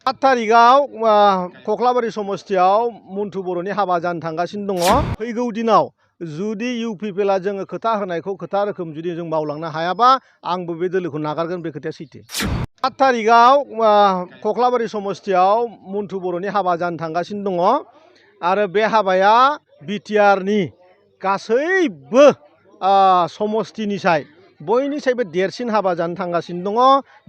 8 थारिखआव कख्लाबारि समस्थियाव मन्थु बर'नि हाबा जानो थांगासिनो दङ। फैगौ दिनाव जुदि इउपिपिएलआ जोङो खोथा होनायखौ खोथा रोखोम जुदि जों मावलांनो हायाबा आंबो बे दोलोखौ नागारगोन, बे खोथाया सैथो। 8 थारिखआव कख्लाबारि समस्थियाव मन्थु बर'नि हाबा जानो थांगासिनो दङ आरो बे हाबाया बिटिआरनि गासैबो समस्थिनिसाय बयनिसायबो देरसिन हाबा जानो थांगासिनो दङ।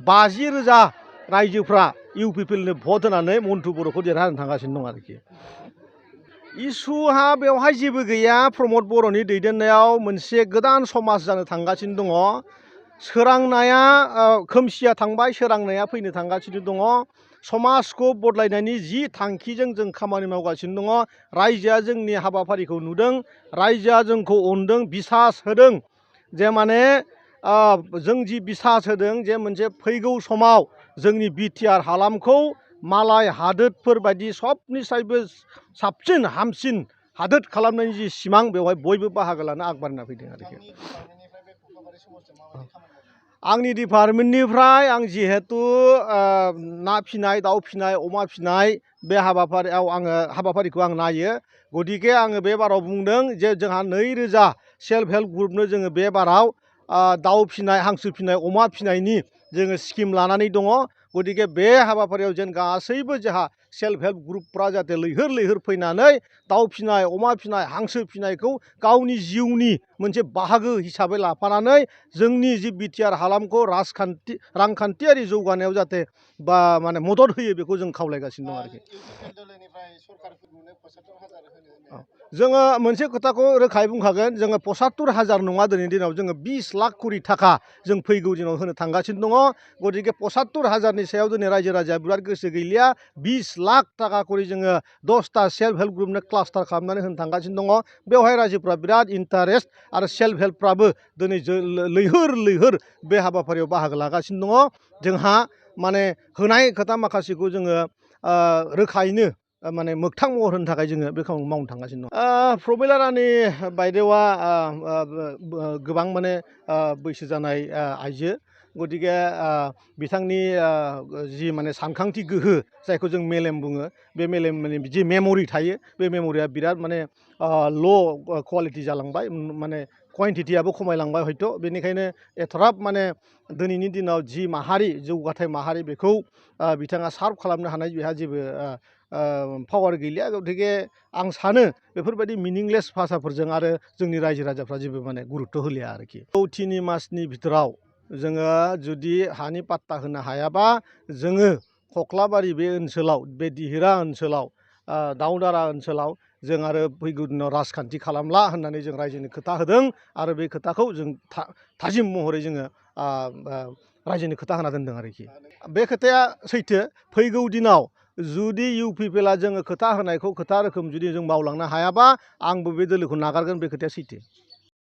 50,000 रायजोफ्रा इउपिपिएलनो भट होनानै मन्थु बर'खौ देरहानो थांगासिनो दं आरोखि। इसुहा बेवहाय जेबो गैया। प्रमद बर'नि दैदेननायाव मोनसे गोदान समाज जानो थांगासिनो दङ। सोरांनाया खोमसिया थांबाय, सोरांनाया फैनो थांगासिनो दङ। समाजखौ बदलायनायनि जि थांखिजों जों खामानि मावगासिनो दङ। रायजोआ जोंनि हाबाफारिखौ नुदों, रायजोआ जोंखौ अनदों, बिसास होदों जे माने जों जि बिसास होदों जे मोनसे फैगौ समाव जोंनि बिटिआर हालामखौ मालाय हादोरफोर बायदि सबनिसायबो साबसिन हामसिन हादोर खालामनायनि जि सिमां, बेवहाय बयबो बाहागो लानो आगबारिना फैदों आरोखि। आंनि डिपार्टमेन्टनिफ्राय आं जिहेतु ना फिनाय, दाउ फिनाय, अमा फिनाय बे हाबाफारिखौ आं नायो। गतिके आङो बे बाराव बुंदों जे जोंहा 2000 सेल्फ हेल्प ग्रुपनो जोङो बे बाराव दाउ फिनाय, हांसो फिनाय, अमा फिनायनि जोङो स्किम लानानै दङ। गतिके बे हाबाफारियाव जेन गासैबो जोंहा सेल्फ हेल्प ग्रुपफ्रा जाहाथे लैहोर लैहोर फैनानै दाउ फिनाय, अमा फिनाय, हांसो फिनायखौ गावनि जिउनि मोनसे बाहागो हिसाबै लाफानानै जोंनि जि बिटिआर हालामखौ रांखान्थियारि जौगानायाव जाहाथे माने मदद होयो, बेखौ जों खावलायगासिनो दं आरोखि। जोङो मोनसे खोथाखौ रोखायै बुंखागोन, जोङो 75,000 नङा दिनैनि दिनाव, जोङो 20 लाख करि थाखा जों फैगौ दिनाव होनो थांगासिनो दङ। गतिके 75,000नि सायाव दिनै रायजो राजाया बिराद गोसो गैलिया। 20 लाख थाखा करि जोङो 10टा सेल्फ हेल्प ग्रुपनो क्लास्टार खालामनानै होनो थांगासिनो दङ। बेवहाय रायजोफ्रा बिराद इन्टारेस्ट आरो सेल्फ हेल्पफ्राबो दिनै लैहोर लैहोर बे हाबाफारियाव बाहागो लागासिनो दङ। जोंहा माने होनाय खोथा माखासेखौ जोङो रोखायैनो माने मोगथां महर होनो थाखाय जोङो बे खामानिखौ मावनो थांगासिनो दं। प्रमिला रानि बायदेवा गोबां माने बैसो जानाय आइजो। गतिके बिथांनि जि माने सानखांथि गोहो, जायखौ जों मेलेम बुङो, बे मेलेमनि जि मेम'रि थायो, बे मेम'रिया बिराद माने ल' क्वालिटि जालांबाय, माने कुवान्टिटियाबो खमायलांबाय हयथ'। बेनिखायनो एथ'राब माने दिनैनि दिनाव जि माहारि जौगाथाय माहारि, बेखौ बिथाङा सार्भ खालामनो हानाय बेहा जेबो पावार गैलिया। गतिके आं सानो बेफोरबायदि मिनिंलेस भाषाफोरजों आरो जोंनि रायजो राजाफ्रा जेबो माने गुरुत्त' होलिया आरोखि। 3 मासनि भितराव जोङो जुदि हानि पाट्टा होनो हायाबा, जोङो कख्लाबारि बे ओनसोलाव, बे दिहिरा ओनसोलाव, दाउदारा ओनसोलाव जों आरो फैगौ दिनाव राजखान्थि खालामला होननानै जों रायजोनो खोथा होदों आरो बे खोथाखौ जों थाजिम महरै जोङो रायजोनो खोथा होना दोनदों आरोखि। बे खोथाया सैथो। फैगौ दिनाव जुदि इउपिपिएलआ जोङो खोथा होनायखौ खोथा रोखोम जुदि जों मावलांनो हायाबा आंबो बे दोलोखौ नागारगोन, बे खोथाया सैथो।